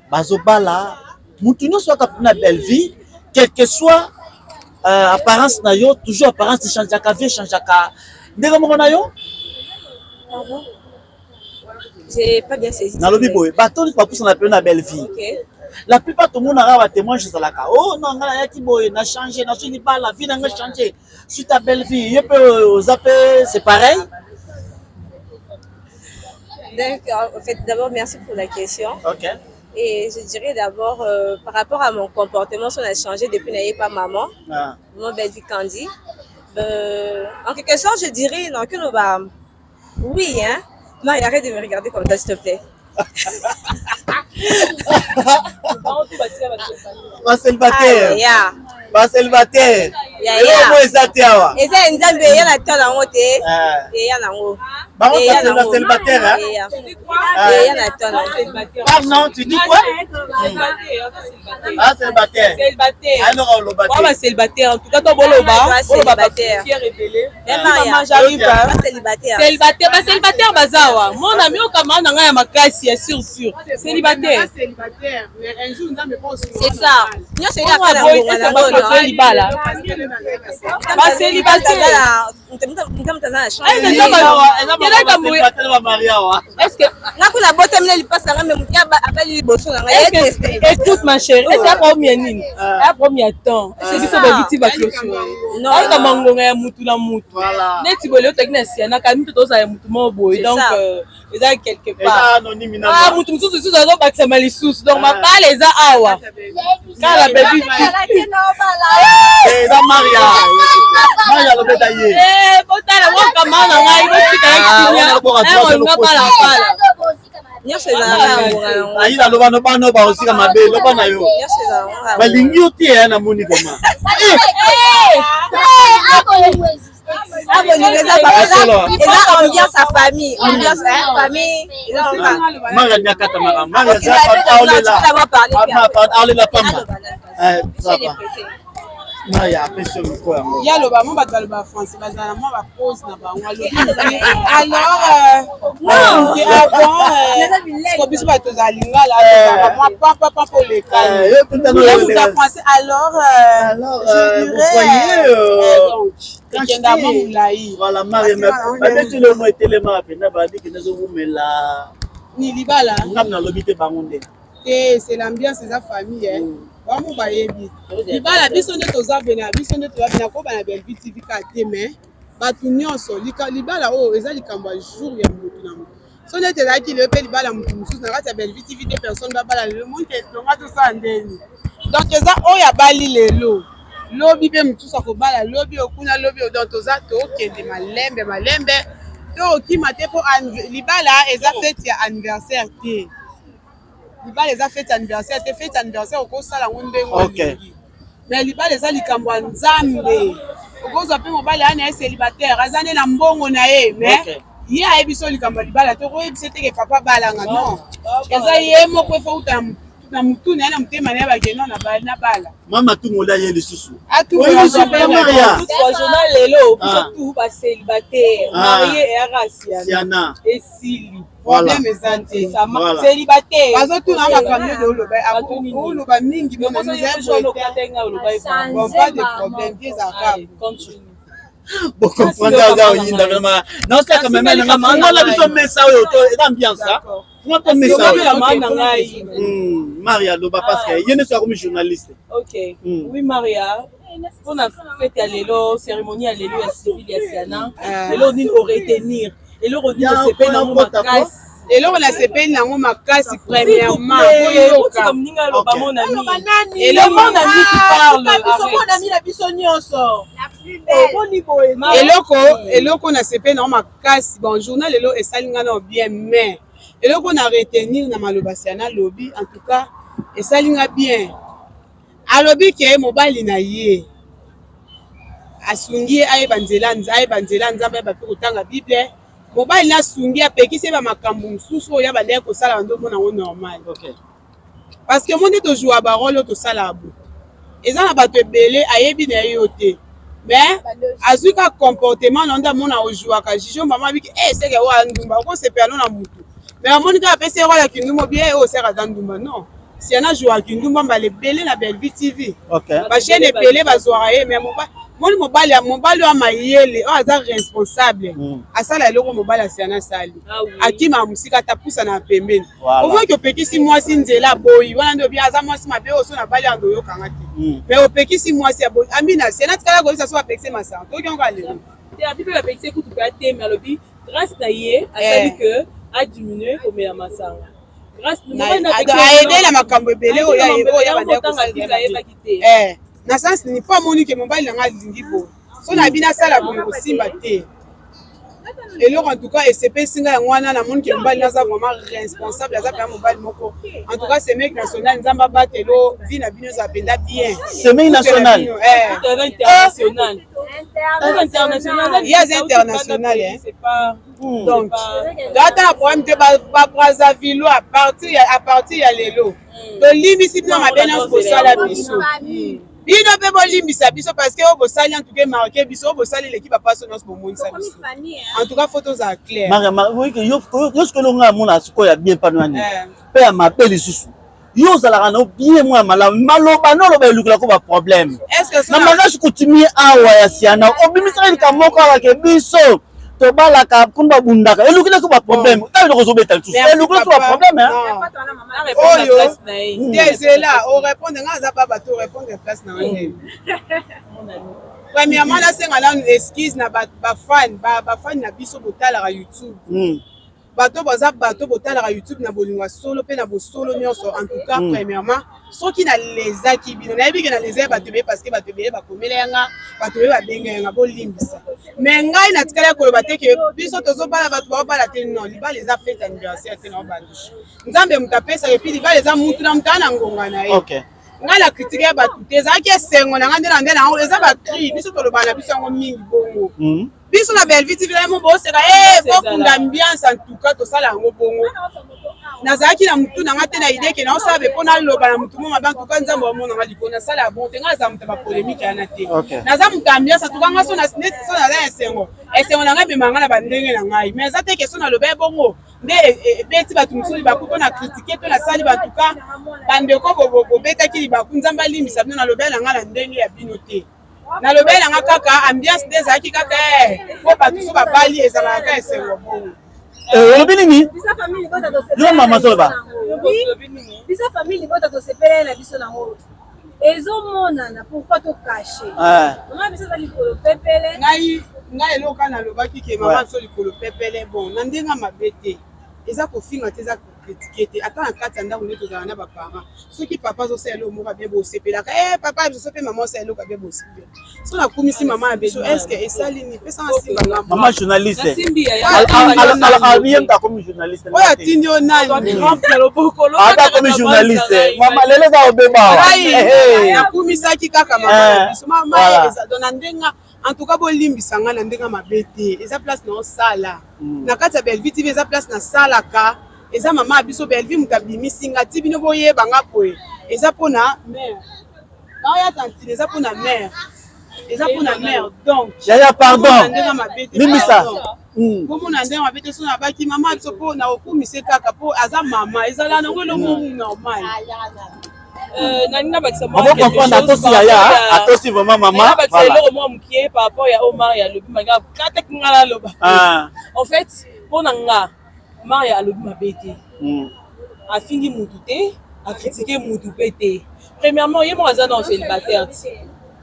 bazobala mutu nyonso aka na belle vie quel que soit euh, apparence na yo toujours apparence echangeaka vie echangeaka ndenge moko na yo J'ai pas bien saisi. Nalobi boye, bato nyonso bapusana pene na belle vie. Okay. La plupart tomonaka ba témoignage ezalaka oh non ngai nayaki boye na change nazwi libala vie na ngai change suite à belle vie ye mpe oza mpe c'est pareil. D'accord. En fait, d'abord, merci pour la question. Ok. Et je dirais d'abord, par rapport à mon comportement, si on a changé depuis n'ayez pas maman, ah. Maman Bellevue Candy. En quelque sorte, je dirais, non, que nous, bah, oui, hein. Non, arrête de me regarder comme ça, s'il te plaît. Bacélibataire. Yeah. Bacélibataire. Yeah. Eloko eza te awa. Eza ya Nzambe eya na temps nango te. Eya nango. Bango bacélibataire hein. Eya na temps nango. Pardon, tu dis quoi? Ah, célibataire. Célibataire. Alors oloba te. Ba célibataire en tout cas to boloba. Boloba ba fier ebele. Maman j'arrive. Célibataire. Célibataire, ba célibataire bazawa. Mon ami okamana na ngai ya makasi ya sûr sûr. Célibataire. C'est ça. Nyonso eyaka na ngonga na ngo. Libala. Ba célibataire. Nga kuna botami na lipasa nga me moto abali liboso na ngai. Écoute ma chérie, est-ce que problème ya nini? Ya problème ya temps. Est-ce que biso ba victime ba clôture? Ayaka mangonga ya mutu na mutu. Neti boye otaki na siana kaka mito tozala ya mutu moko boye. Donc eza quelque part. Ah mutu mosusu lisusu azobakisama lisusu. Donc mabala eza awa. Kala baby. Eza Maria. Maria alobeta ye. Eh botala mwa na ngai botika ye kimia. Olinga bala bala. Nyonso ezalaka na ngonga nango. Ayila loba no bana baosika mabe loba na yo. Nyonso ezalaka. Balingi yo te ya namoni vraiment. Bolingo eza eza ambiance ya famille, ambiance ya famille. Manga nyakata maka manga za aolela. Aolela pamba. Eh ça va. Maya apesi yo micro yango. Ye aloba mwa bato baloba français bazala na mwa bapose na bango alobi alors avant biso bato tozala lingala tozalaka mwa pampapa mpo olekani muta français alors je dirais donc ekenda mwa molai. Voilà Marie babeti lomo etelemaka mpenza babiki nazowumela ni libala ngam nalobi te bango nde te c'est l'ambiance eza famille eh. Bango bayebi libala biso nde toza bena biso nde toza bena koba na Bellevue TV kaka te mais bato nyonso libala oyo eza likambo ya jour ya motu na motu so neti ezalaki lelo mpe libala motu mosusu na kati ya Bellevue TV te personne babala lelo monke longa tosala ndeni donc eza oyo abali lelo lobi mpe mosusu akobala lobi okuna lobi donc toza tokende malembe malembe tokokima te mpo libala eza fete ya anniversaire te. Libala eza fete anniversaire te. Fete anniversaire okosala yango ndenge olingi. Mais libala eza likambo ya Nzambe. Okozwa mpe mobali aya na ye célibataire, aza nde na mbongo na ye, mais ye ayebi so likambo ya libala te, okoyebisa te ke papa abalanga non. Eza ye moko efo uta na mutu na ye na motema na ye bake non na bala. Mama atungola ye lisusu. Atungola journal lelo biso tout ba célibataire, marié eyaka Siana. Esili. Problème eza te. Célibataire. Bazotuna makambo nde oloba oloba mingi bon pas de problème vie ezalaka. Bon comprendre aza oyinda vraiment. Naosaka meme nanga fungola biso mesa oyo to eza ambiance. Fungola to mesa oyo. Maria loba parce que ye nde akomi journaliste. OK. Oui Maria, mpona fete ya lelo, cérémonie ya lelo ya civil ya Siana, lelo nini oretenir? Eloko nini osepeli nango makasi? Eloko nasepeli nango makasi premièrement, oyoka moninga aloba mon ami, mon ami qui parle, mon ami na biso nyonso. Eloko eloko nasepeli nango makasi, bon, journal lelo esali nga nao bien, mais eloko na retenir na maloba Siana alobi, en tout cas esali nga bien. Alobi ke mobali na ye asungi ye ayeba nzela, ayeba nzela Nzambe, ayeba mpe kotanga Bible. Mobali na asungi, apekisi ye bamakambo mosusu oyo ya bandaki kosala, bando omona yango normal. Parce que mo nde tozwa barole oyo tosalaka bo, eza na bato ebele ayebi na ye yo te, mais azwi ka comportement na nde amona ozwaka juge mama abiki e seke oyo andumba, okosepela no na mutu, mais amoni kaka apesi ye role ya kindumba bien, oyo seke aza ndumba. Non, Siana azwaka kindumba mbala ebele na Bellevue TV, bachaîne ebele bazwaka ye, mais moni mobali mobali oyo mayele oyo aza responsable, asala eloko mobali ya Siana asali, akimaka mosika, atapusa na pembeni. Omoki opekisi mwasi nzela aboyi, wana nde obi aza mwasi mabe oyo so na bali ando oyokanga te, mais opekisi mwasi aboyi. Amina Siana tikala koyebisa so apekisi masanga toki yango alelo. Te, abi mpe bapekisi kutu mpe atemi, alobi grâce na ye asali que adiminue komela masanga. Aede na makambo ebele oyo oyo bandaki te na sens ni mpo amoni ke mobali na nga alingi boye, so na bino asala boye kosimba te. Eloko en tout cas esepesi ngai yango wana, namoni ke mobali naza vraiment responsable, aza mpenza mobali moko. En tout cas Semeki national, Nzambe abatelo vie na bino, ezala mpenza bien. Semeki national. International. Ye aza international, donc ata na problème te. Babrazavillois, à partir ya lelo tolimbisi bino mabe nyonso bosala biso. Bino mpe bolimbisa biso, parce que oyo bosali en tout cas marqué biso, oyo bosali eleki bapaso nyonso bomonisa biso. En tout cas faut tozala clair. Yo soki elongo nga amona sikoyo ya bien pano ya nini mpe ya mabe lisusu, yo ozalaka na bien mwa malamu, maloba no oloba elukelako baproblème na mariage coutumier awa ya Siana. Obimisaka likambo moko awa ke biso tobalaka kuna babundaka, elukelaki baproblème. Ntango eloko ozobeta lisusu elukelaki baproblème. Oyo te, ezela orépondre nga, aza baba te, orépondre place na nga nde. Premièrement nasenga nanu excuse na bafan, bafani na biso botalaka YouTube, bato baza bato botalaka YouTube na bolingo ya solo mpe na bosolo nyonso. En tout cas premièrement soki nalezaki bino, nayebi ke nalezaki bato ebele, parce que bato ebele bakomela yanga, bato ebele babenga yanga, bolimbisa. Mais ngai natikali koloba te ke biso tozobala, bato baobala te. Non, libala eza fete anniversaire te na obandisha Nzambe moto apesaka, et puis libala eza mutu na moto aa na ngonga na ye. Ngai na critique ya bato te, ezalaki esengo na ngai nde na nde na yango eza bacri biso tolobaka na biso yango mingi bongo. Biso na Bellevue TV mo boseka e bokunda ambiance, en tout cas tosala yango bongo. Nazalaki na mutu na nga te na idée ke naosala be mpo naloba na mutu mo mabe. En tout cas Nzambe amonanga likolo, nasala ya bon te. Ngai aza moto ya bapolémique yana te, naza moto ya ambiance. En tout cas nga so neti so naza esengo, esengo na ngai ememaka nga na bandenge na ngai, mais eza te ke so naloba ye bongo nde ebeti bato mosusu libaku to na critique to nasali. Batuka bandeko bobetaki libaku, Nzambe alimbisa bino. Nalobela na ngai na ndenge ya bino te, nalobeli nanga kaka ambiance nde ezalaki kaka po bato so babali ezalaka kaka esengo bongo. Olobi nini yo mama zoloba? Biso famille libota tosepelai na biso nango, ezomonana. Pourquoi tocacher? Mama biso aza likolo pepele. Ngai ngai eloko kaka nalobaki ke mama biso likolo pepele, bon, na ndenge mabe te, eza kofinga te, eza. Kokritike te, ata na kati ya ndako nde tozala na baparent. Soki papa azosala eloko moko bien, bosepelaka. E papa biso mpe mama osala eloko bien, bosepela. So nakumisi mama na biso, est ce que esali nini? Pesanga simba nga. Mama journaliste, abiye akomi journaliste. Oyo atindi yo nani? Ata akomi journaliste, mama lelo eza obeba. Nakumisaki kaka mama na biso. Mama na ndenge, en tout cas bolimbisa nga na ndenge mabe te. Eza place na osala na kati ya Bellevue TV, eza place nasalaka. Eza mama ya biso Bellevue moto abimisi nga ti bino boyeba nga boye. Eza mpona mare naoya tantine, eza mpona mare, eza mpona mare. Donc yaya, pardon, limbisa. Bomona ndenge mabe te. So nabaki mama biso mpo na kokumisa kaka mpo aza mama, ezala nango elongo normal. Nani nabakisa? Omo comprendre, atosi yaya, atosi vraiment mama. Nabakisa eloko mwa mokie par rapport ya Omar ya alobi manga kataki nga naloba. En fait, mpo na nga, Maria alobi mabe te, afingi mutu te, akritike mutu mpe te. Premièrement, ye moko aza na célibataire ti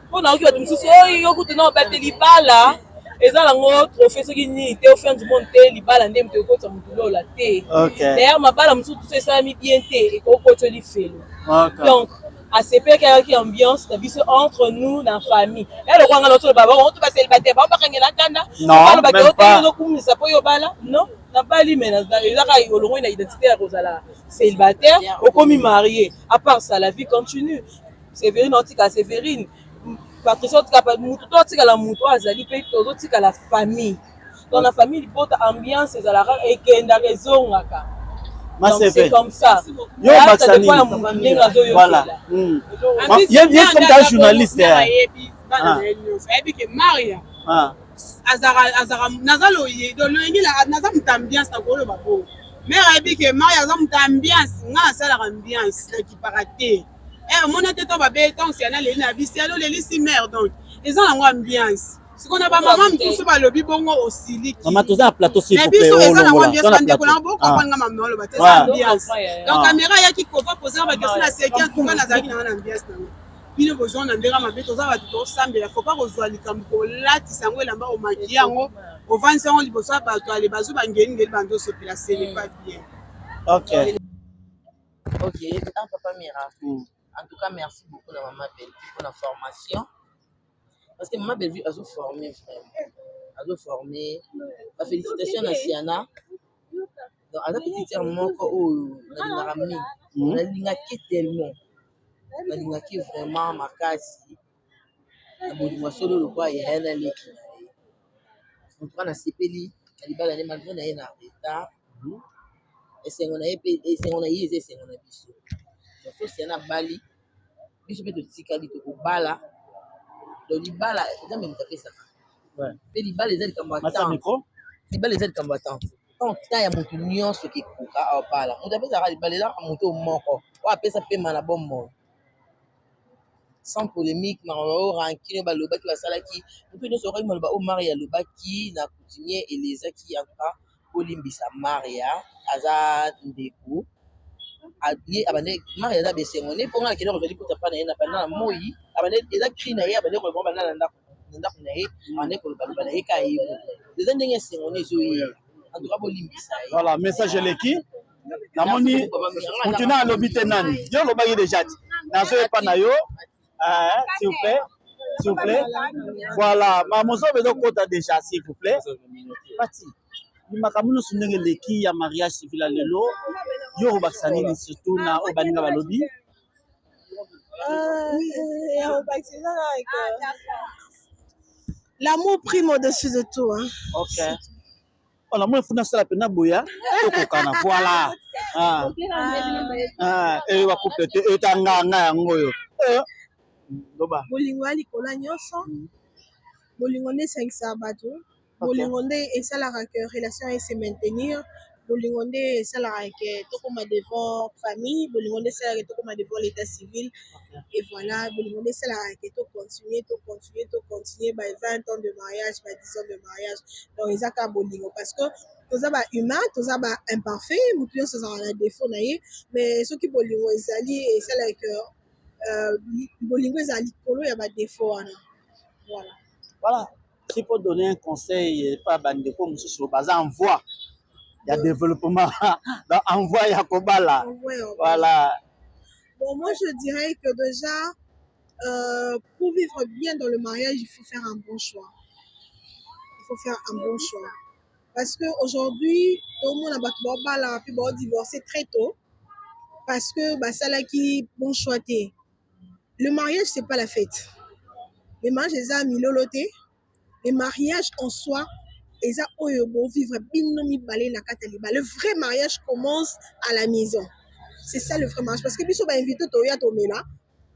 mpo nayoki bato mosusu oyo yo kutu na obate libala eza nango trophée soki nini te, au fin du monde te. Libala nde moto ekotisa motu lola te. D'ailleurs, mabala mosusu so esalami bien te, ekokotisa lifelo. Donc asepelaki, ayaki ambiance na biso entre nous na famille. Ya lokwa nga na otoloba bango to bacélibataire bao bakangela kanda, balobaki ozokumisa mpo yo obala. Non, nabali, mais eza kaka olongoi na identité ya kozala célibataire, okomi marié. À part ça, la vie continue. Séverine otika Séverine, Patricia otika mutu to otikala mutu oyo azali mpe tozotikala famille. Donc na famille libota, ambiance ezalaka, ekendaka, ezongaka. Donc c'est comme ça. Yo bakisa nini? Ndenge azoyokela. Voilà, ye comme ta journaliste. Ayebi bana na ye nyonso, ayebi ke Maria azalaka naza loyenge, naza moto ambiance. Nakoloba bongo, mare ayebi ke Maria aza moto ambiance. Nga asalaka ambiance, nakipaka te. Omona te to babe ntango Siana aleli na bisi, alo olelisi mare. Donc eza nango ambiance. Sikoyo na bamama mosusu balobi bongo, osiliki. Mama, toza na plateau, s'il vous plaît. Biso eza nango ambiance. Bandeko nango bocomprendre nga mama oloba te, eza ambiance. Donc caméra ayaki kova poser baquestion na seki. En tout cas, nazalaki nanga na ambiance nango. Bino bozwa na ndenge mabe. Toza bato tosambela, faut pas kozwa likambo kolatisa yango elamba, omaki yango, ovandisi yango liboso ya bato, ale bazwi bangelingeli, bando osopela, ce n'est pas bien. Ok. Ok, ah, papa Mira. En tout cas, merci beaucoup à maman Bellevue pour la formation. Parce que maman Bellevue a formé vraiment. A formé. La félicitation à Siana. Donc, aza petite sœur moko oyo nalingaka mingi. Nalingaki tellement. Nalingaki vraiment makasi. Na bolingo solo lokwa yaya na leki na ye. En tout cas, nasepeli na libala ne malgré na ye na retard. Esengo na ye mpe esengo na ye eza esengo na biso. So Siana abali, biso mpe totikali tokobala. Donc libala, Nzambe moto apesaka mpe libala eza likambo ya temps. Libala eza likambo ya temps. Temps ya motu nyonso kekoka abala. Moto apesaka libala eza moto moko oyo apesa pema na bomoi sans polémique. Makambo oyo rancune oyo balobaki, basalaki motu nyonso okaki maloba oyo Maria alobaki na coutumier elezaki. En tout cas, kolimbisa Maria, aza ndeko ye. Abande Maria aza besengo ne mpo nga nakende kozwa liputa mpa na ye na banda na moi. Abande eza cri na ye, abande koloba banda na ndako na ye, abande kolobaloba na ye ka ye moko. Eza ndenge esengo ne ezoyela. En tout cas, bolimbisa ye. Voilà, message eleki. Namoni mutu na alobi te nani. Yo olobaki déjà ti nazoyepa na yo. S'il vous plaît, s'il vous plaît. Voilà, mamozobe ezokota déjà, s'il vous plaît. Pati makambo nyonso ndenge eleki ya mariage civil ya lelo, yo okobakisa nini, surtout na oyo baninga balobi? Ya kobakisa eza kaka l'amour prime au-dessus de tout, hein. Ok, voilà, moi efuna asala mpena boya tokokana. Voilà, eyo bacouple te etanganga yango oyo. Loba. Bolingo ya likolo ya nyonso. Bolingo nde esangisaka bato. Bolingo nde esalaka ke relation ese maintenir. Bolingo nde esalaka ke tokóma devant famille. Bolingo nde esalaka ke tokóma devant l'état civil. Et voilà, bolingo nde esalaka ke tocontinue, tocontinue, tocontinue ba 20 ans de mariage, ba 10 ans de mariage. Donc eza kaka bolingo, parce que toza ba humain, toza ba imparfait, motu nyonso azalaka na défaut na ye. Mais soki bolingo ezali, esalaka ke bolingo ezala likolo ya badéfaut wana. Voilà. Voilà, si pour donner un conseil pa bandeko mosusu baza en voie. Ya développement donc envoi ya kobala. Voilà. Bon, moi je dirais que déjà euh, pour vivre bien dans le mariage, il faut faire un bon choix. Il faut faire un bon choix. Parce que aujourd'hui, tout le monde a bala puis bon divorcer très tôt parce que basalaki bon choix te. Le mariage c'est pas la fête. Le mariage eza milolo te. Le mariage en soi eza oyo bo vivre bino mibale na kati ya libala. Le vrai mariage commence à la maison. C'est ça le vrai mariage parce que biso ba invité toya tomela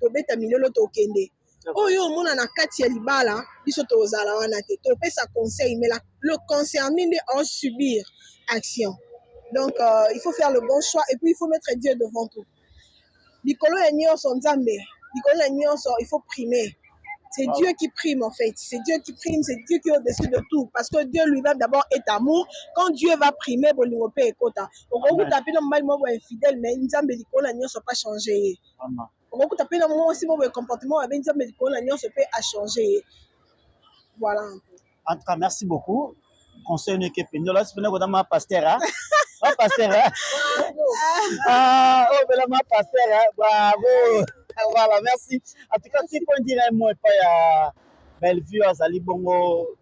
tobeta milolo tokende. Oyo omona na kati ya libala biso tozala wana te topesa conseil mais la, le concerné nde en subir action. Donc euh, il faut faire le bon choix et puis il faut mettre Dieu devant tout. Likolo ya nyonso Nzambe, likolo ya nyonso il faut primer. C'est wow. Dieu qui prime en fait. C'est Dieu qui prime, c'est Dieu qui est au-dessus de tout. Parce que Dieu lui-même d'abord est amour. Quand Dieu va primer, bolingo pe ekota. Okokuta pe na mobali moko infidèle, mais Nzambe likolo na nyonso pas changer ye. Okokuta pe na mwasi moko comportement mabe Nzambe likolo na nyonso pe a changer ye. Voilà un peu. En tout cas, merci beaucoup. Conseil ne ke pendola, c'est pena ma pasteur hein. Ma pasteur hein. Ah, oh bela ma pasteur hein. Bravo. Voilà, merci. En tout cas, tu peux dire un mot pas ya Bellevue azali bongo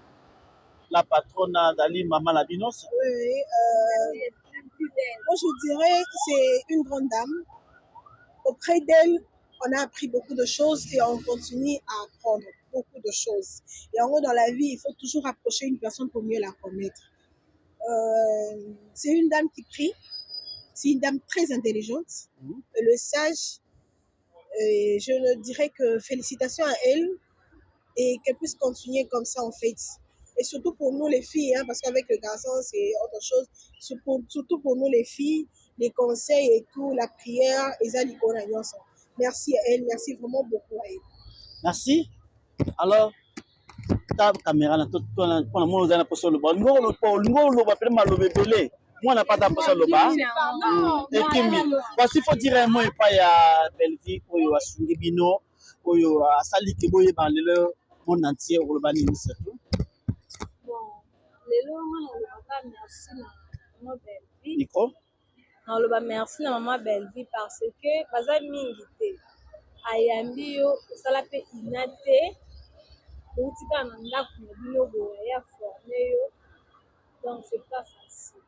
la patronne azali maman la bino. Oui, oui euh, moi je dirais c'est une grande dame. Auprès d'elle, on a appris beaucoup de choses et on continue à apprendre beaucoup de choses. Et en gros, dans la vie, il faut toujours approcher une personne pour mieux la connaître. Euh, c'est une dame qui prie, c'est une dame très intelligente, mmh. le sage. Et je ne dirais que félicitations à elle et qu'elle puisse continuer comme ça en fait. Et surtout pour nous les filles, hein, parce qu'avec le garçon c'est autre chose. Surtout pour nous les filles, les conseils et tout, la prière, ezali kona nyonso. Merci à elle, merci vraiment beaucoup à elle. Merci. Alors, ta caméra na mpona mona ozali na mposa oloba olingi oloba mpe maloba ebele mwana mpe ata mposa oloba ekimi voici faut dire un mot epai ya Bellevue oyo asungi bino oyo asali ke boyeba lelo monde entier okoloba nini surtout bon lelo nga nalobaka merci na mama Bellevue micro naloba merci na mama Bellevue parce que baza mingi te ayambi yo osala mpe ina te outi kaka na ndako na bino boye aya forme yo donc c'est pas facile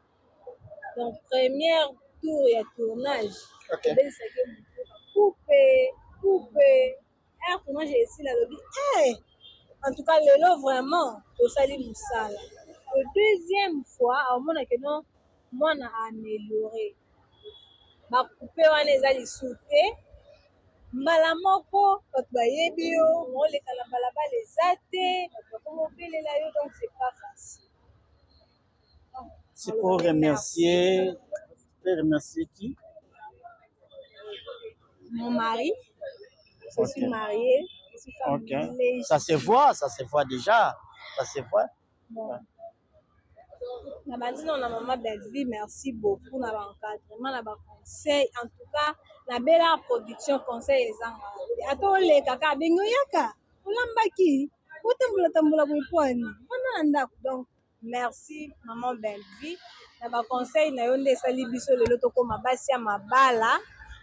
donc première tour ya tournage obelisaki motu coupe coupe heure tournage esili alobi eh en tout cas lelo vraiment tosali mosala le deuxième fois aomona ke non mwana aameliore bakupe wana eza lisusu te mbala moko bato bayebi yo moleka na balabala eza te bato bakoma obelela yo donc c'est pas facile C'est pour remercier, remercier qui Mon mari. Je okay. suis mariée. Je suis femme okay. Ça se voit, ça se voit déjà. Ça se voit. Bon. Ouais. na bandi nano na mama Bellevue merci beaucoup na ba encadrement na ba conseil en tout cas na Bella production conseil ezanga ata oleka kaka abengi oyaka olambaki otambola tambola boye pwani wana na ndako donc Merci maman Bellevue na ba conseil na yo nde esali biso lelo tokoma basi ya mabala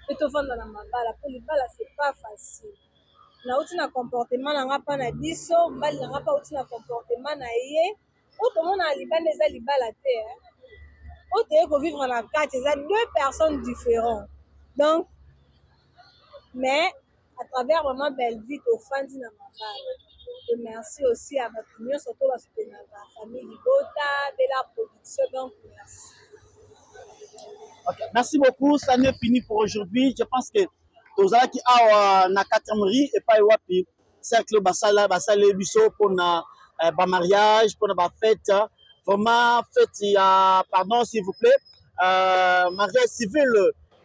pe tovanda na mabala po libala c'est pas facile. Nauti na comportement na nga pa na biso mobali na nga pe auti na comportement na ye oyo tomonaka libanda eza libala te hein. Oyo toye ko vivre na kati eza deux personnes différents donc mais à travers maman Bellevue tofandi na mabala et merci aussi à bato nyonso to basoutenaka famille libota Bella production donc merci. Ok, merci beaucoup. Ça n'est fini pour aujourd'hui. Je pense que tozalaki awa na 4e rue epai wapi cercle basala basali biso mpona eh, ba mariage mpona ba fête vraiment fête ya pardon s'il vous plaît euh, mariage civil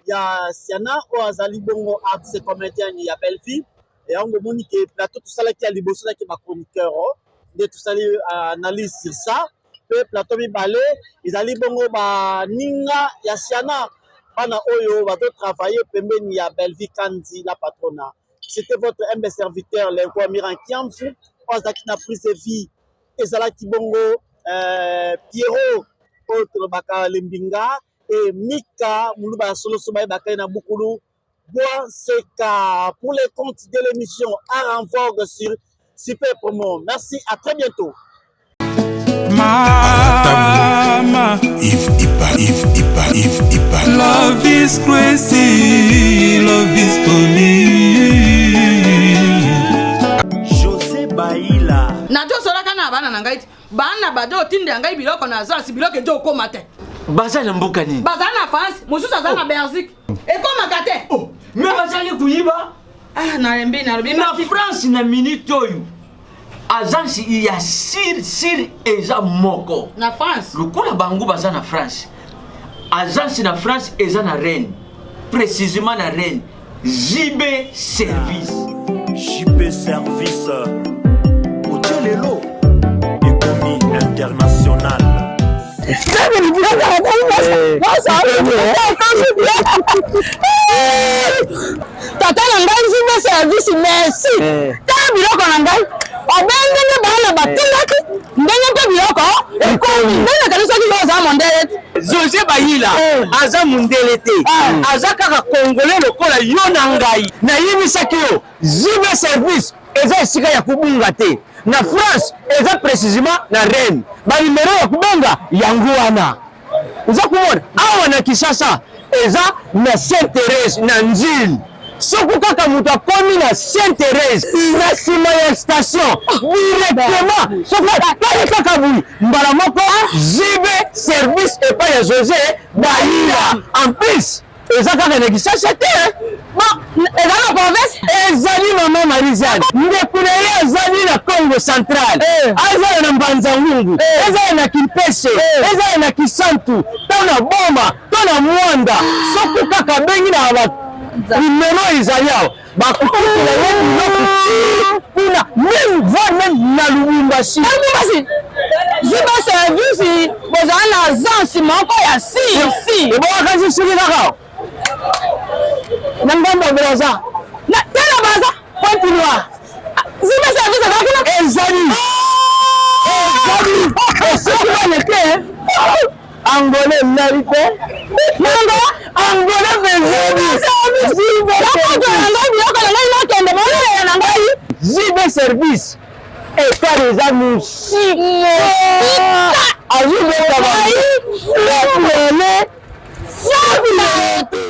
ya Siana oyo azali bongo artiste comédienne ya Bellevue yango omoni ke plateau tosalaki ya liboso ezalaki ba chroniqueur oh, nde tosali euh, analyse sur ça mpe plateau mibale ezali bongo baninga ya Siana bana oyo bazo travailler pembeni ya Bellevue Kandi la patrona c'était votre humble serviteur Lenko Miran Kiamfu oyo azalaki na prise de vie ezalaki bongo euh, Pierrot oyo tolobaka lembinga et Mika Muluba ya solo so bayebaka ye na Bukulu Boiseka pour les comptes de l'émission Art en vogue sur Super Promo. Merci, à très bientôt. Mama Yves Ipa, Yves Ipa, Yves Ipa. Love is crazy, love is funny. José Baila. Nazosolaka na bana na ngai ti bana bazo otindela ngai biloko na agence biloko ezo okoma te. Baza na mboka nini? Baza na France, mosusu aza na oh. Belgique. Ekomaka te. Oh, mais bazali koyiba. Ah, nalembi nalobi. Na France na minute oyo agence ya sir sir eza moko. Na France. Lokola bango baza na France. Agence na France eza na Rennes. Précisément na Rennes. JB Service. JB Service. Otie lelo ekomi international. Tata na ngai JB Service merci. Tala biloko na ngai. Obengeli bana batindaki ndenge mpe biloko ekomi. Ndenge nakanisaki yo oza mondele. Jose Bayila eh. aza mundele te eh. aza kaka congolais lokola yo na ngai. Nayebisaki yo JB Service eza esika ya kobunga te na France, eza precisement na Rennes. Ba numero ya kobenga yango wana oza komona awa na Kinshasa eza na Sainte Therese na Njili. Soki kaka moto akomi na Sainte Therese na nsima ya station directement, soki atali kaka boye mbala moko JB service epai ya Jose Bayila. En plus eza kaka na Kinshasa te, bon eza na province ezali mama Marie-Jeanne ndeko na ye azali na Congo central, eh. azala na Mbanza Ngungu, eh. ezala na Kimpese, eh. ezala na Kisantu to na Boma to na Mwanda, soki kaka abengi na ba numero ezali awa bakokotela ye biloko ti kuna meme voire meme na Lubumbashi. Lubumbashi ziba service bozala na agence moko ya si si ebongaka si soki kaka na ngambo ya Brazza na te na Brazza Pointe Noire ziba service eza kuna ezali ezali soki bana te Angolais nali te nanga Angolais biloko na ngai nakende bolelela na ngai JB service ekar eza mosika azobeta bango.